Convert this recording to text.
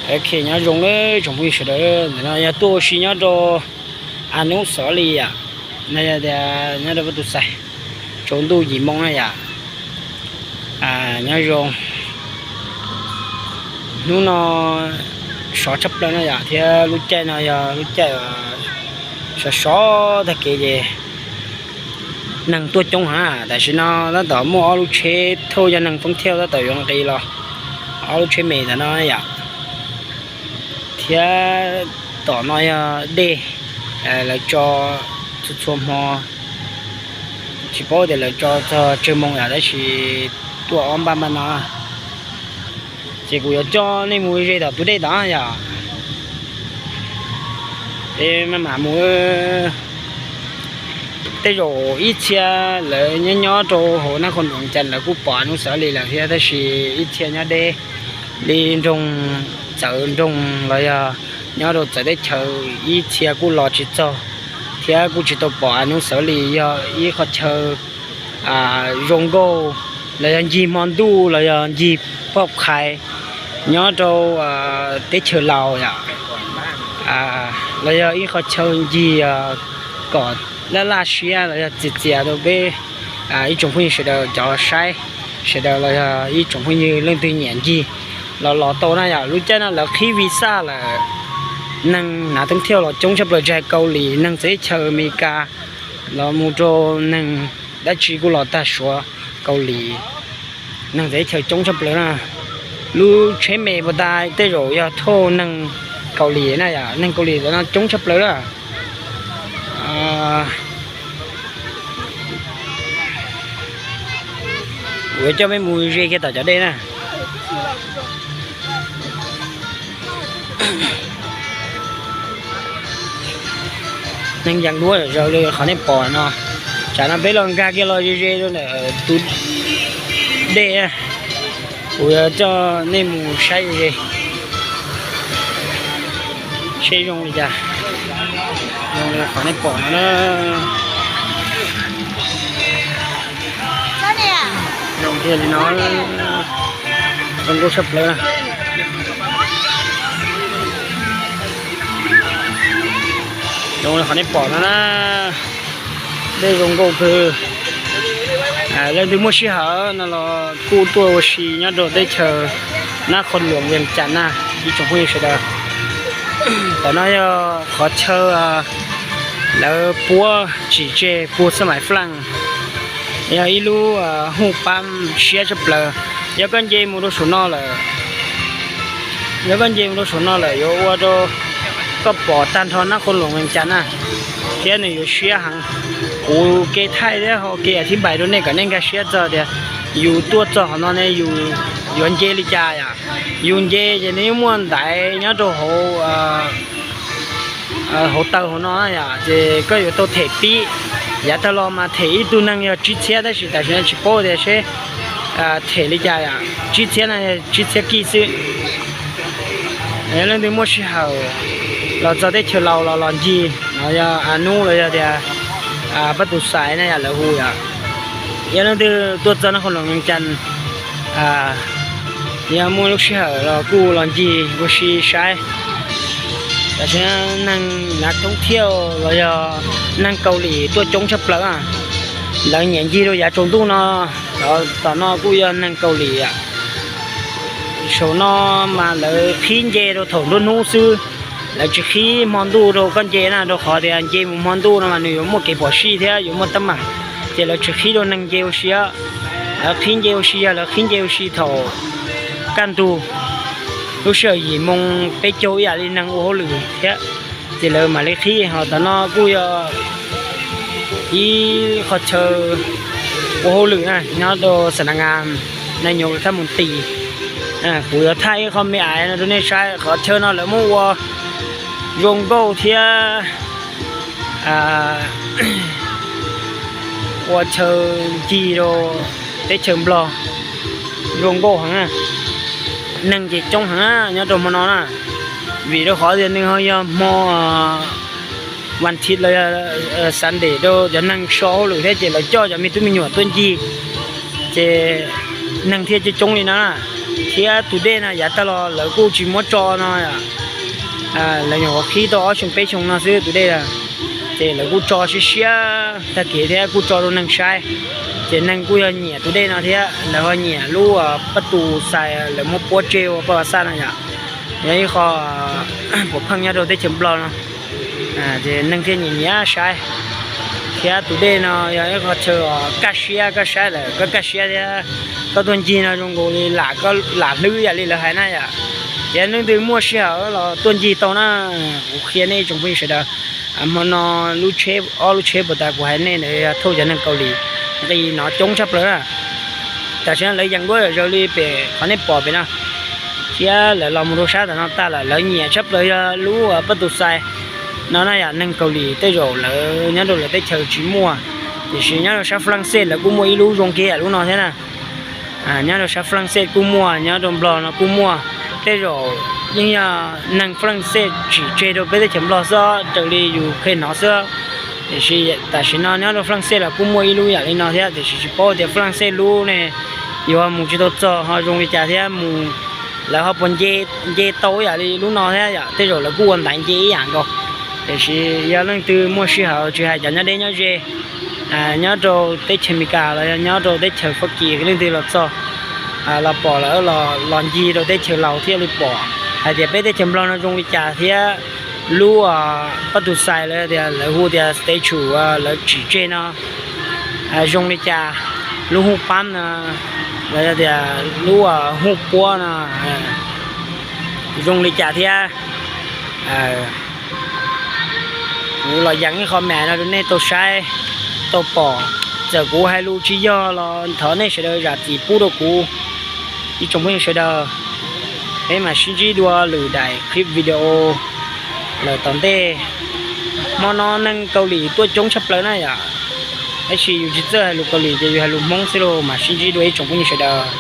Ok, nyob zoo nawb tsoom phooj ywg sawv daws, ntawm no yog tuaj ua si nyob rau Anub Xov Lis yom, no yog tias nyob rau Pab Tus Xais, tsaus ntuj yim moo na yom. Nyob zoo, hnub no sov tshaj plaws na yom, thiab lub caij no yog lub caij sov sov tag kev ces neeg tuaj coob heev. Tam sim no tab tom muaj ob lub tsheb thauj cov neeg thoob thiaj tab tom yuav nqis los, ob lub tsheb me ntawm no yom. Thiab tom no yog dej, lawv tso txhua txhua hmo, tsis paub tias lawv tso txog tsawg moo yom, tab sis tuaj ob npaj npaj no. Ces kuv yuav coj nej mus ze tom tus dej tod yom. Peb maj mam mus, tej zaum ib txhia lawv nyob nyob rau hauv Nab Qhoos Luam Cas lawv kuj pom Anub Xov Lis lawm thiab, tab sis ib txhia nyob deb li nroog, txawv nroog los yog nyob rau txawv teb chaws ib txhia kuj los tsis txog thiab kuj tsis tau pom Anub Xov Lis. Yog ib qhov chaw zoo nkauj los yog ncig hmo ntuj los yog ncig poj qhais nyob rau teb chaws Laus yom, los yog ib qhov chaw ncig kom laj laj siab los yog txias txias rau peb ib tsoom phooj ywg sawv daws cov saib sawv daws los yog ib tsoom phooj ywg leej twg nyiam ncig los los tau na yom. Lub caij no lawv qhib visa lawm, neeg hnav thoob thiaj los coob tshaj plaws, tsis hais Kaus Lim, neeg txawv teb chaws Amelikas los mus rau neeg dab tsi kuj los tag Suav, Kaus Lim, neeg txawv teb chaws coob tshaj plaws na. Lub tsheb me puas tas tej zaum yog thauj neeg Kaus Lim na yom, neeg Kaus Lim ntawm no coob tshaj plaws na. Kuv yuav coj peb mus ze kiag tom cov dej na. Neeg yees duab zom zaws li qhov nej pom no. Tsam no peb los nkag kiag los ze ze rau ntawm tus dej. Kuv yuav coj nej mus saib ze ze seb zoo li cas. Zoo li qhov nej pom no na. Zoo kiag li no, zoo nkauj tshaj plaws na. Zoo li qhov nej pom no na, dej zoo nkauj kawg. Leej twg muaj sij hawm no los kuj tuaj ua si nyob rau teb chaws Nab Qhoos Luam Vees Cas na, ib tsoom phooj ywg sawv daws. Tam no yog qhov chaw lawv puab tsim tseg puag xab maim Flaaj, yog ib lub huj pab siab tshaj plaws. Yog koj nce mus rau saum no lawm, yog koj nce mus rau saum no lawm yuav ua rau koj pom tag nrho Nab Qhoos Luam Vees Cas na, thiab nws yuav siab heev. Kuv kev thaij thiab ho kev a thib npais rau nej kom nej nkag siab txog tias yus tuaj txog qhov no ne yus yuav nce li cas yom. Yus nce ces nws yeej muaj ntaiv nyob rau hauv hauv taw hauv no yom, ces koj yuav tau them pib. Yav tag los mas them ib tug neeg yog tsib txhiab, tab sis tam sim no tsis paub tias seb them li cas yom. Tsib txhiab no tsib txhiab kij xwb. Yog leej twg muaj sij hawm los txog teb chaws Laus los los ncig no, yog Anub los yog tias Pab Tus Xais na yom lawv hu yom. Yog leej twg tuaj txog Nab Qhoos Luam Vees Cas, yog muaj lub sij hawm los kuj los ncig ua si saib. Tam sim no neeg hnav thoob thiaj los yog neeg Kaus Lim tuaj coob tshaj plaws. Lawv nyiam ncig rau yav tsaus ntuj no, tom no kuj yog neeg Kaus Lim. Saum no mas lawv qhib nce rau thaum nruab hnub xwb, lawv tsis qhib hmo ntuj rau koj nce na, rau qhov tias nce mus hmo ntuj no mas nws yuav muaj kev phom sij thiab yuav muaj teeb meem, ces lawv tsis qhib rau neeg nce ua si. Lawv qhib nce ua si yog lawv qhib nce ua si thaum kaj ntug, lub sij hawm yim moo peb caug ib yam li neeg ua hauj lwm thiab, ces lawv mam li qhib. Ho tom no kuj yog ib qho chaw ua hauj lwm na, nyob rau xa na nga na nyuv thaj mus tis. Kuv yuav thaij ib qho me ais no rau nej saib, qhov chaw no lawv muab ua zoo nkauj thiab ua chaw ncig rau teb chaws Nplog zoo nkauj heev. Neeg ces coob heev nyob rau hmo no na, vim rau qhov tias nws ho yog hmo vas thiv los yog Sunday rau cov neeg so hauj lwm thiab, ces lawv coj cov me tub me nyuam tuaj ncig, ces neeg thiaj coob coob li no na. Thiab tus dej no yav tag los lawv kuj tsis muab tso no, lawv nyuam qhuav qhib tau ob xyoo peb xyoo no xwb tus dej. Ces lawv kuj tso siab siab tag kev thiab kuj tso rau neeg saib. Ces neeg kuj yog nyiam tus dej no thiab lawv ho nyiam lub paj tus xais lawv muab puab tseg ua paj vas xaj no yom. Yog ib qho puas pheej nyob rau teb chaws Nplog no, ces neeg thiaj nyiam nyiam saib. Thiab tus dej no yog ib qho chaw kaj siab, koj saib lawm koj kaj siab thiab koj tuaj ncig no zoo nkaus li lam hlwb yam li lawv hais na yom. Ces leej twg muaj sij hawm los tuaj ncig tau na. Kuv qhia nej tsoom phooj ywg sawv daws, hmo no lub tsheb, ob lub tsheb puas tas kuv hais nej ntawd yog thauj cov neeg Kaus Lim nqis no coob tshaj plaws na. Tam sim no lawv yees duab zom zaws li pem qhov nej pom pem no, thiab lawv los mus rau sab tam no tag lawm. Lawv nyiam tshaj plaws yog lub paj tus xais no na yom. Neeg Kaus Lim tej zaum lawv nyob rau lawv teb chaws tsis muaj, tiam sis nyob rau sab Faj Laj Xej lawv kuj muaj ib lub zoo kiag yam lub no thiab na. Nyob rau sab Faj Laj Xej kuj muaj, nyob rau Nplog no kuj muaj. Tej zaum yeej yog neeg Faj Laj Xej tsim tseg rau peb teb chaws Nplog xwb, raws li yus kheev hnov xwb. Tiam sis tam sim no nyob rau Faj Laj Xej los kuj muaj ib lub yam li no thiab, tiam sis tsis paub tias Faj Laj Xej lub ne yuav mus tsis tau txog ho zoo li cas thiab mus, lawv ho puas nce tau yam li lub no thiab yom. Tej zaum lawv kuj ua ntaiv nce ib yam nkaus. Tiam sis yog leej twg muaj sij hawm tsis hais cov nyob deb nyob ze, nyob rau teb chaws Amelikas los yog nyob rau teb chaws Fab Kis leej twg los txog, los pom lawm los ncig rau teb chaws Laus thiaj li pom hais tias peb teb chaws Nplog no zoo li cas thiab lub paj tus xais los tias lawv hu tias statue lawv tsim tseg no zoo li cas, lub huj pab no los yog tias lub huj puab no zoo li cas thiab. Kuv los yees ib qho map no rau nej tau saib tau pom. Txawm kuv hais lus tsis yog los thov nej sawv daws zam txim pub rau kuv. Ib tsoom phooj ywg sawv daws, peb mam sib ntsib dua lwm daim clip video lawm tom ntej. Hmo no neeg Kaus Lim tuaj coob tshaj plaws na yom, tab sis yus tsis txawj hais lus Kaus Lim ces yus hais lus Hmoob xwb lauj. Mam sib ntsib dua ib tsoom phooj ywg sawv daws.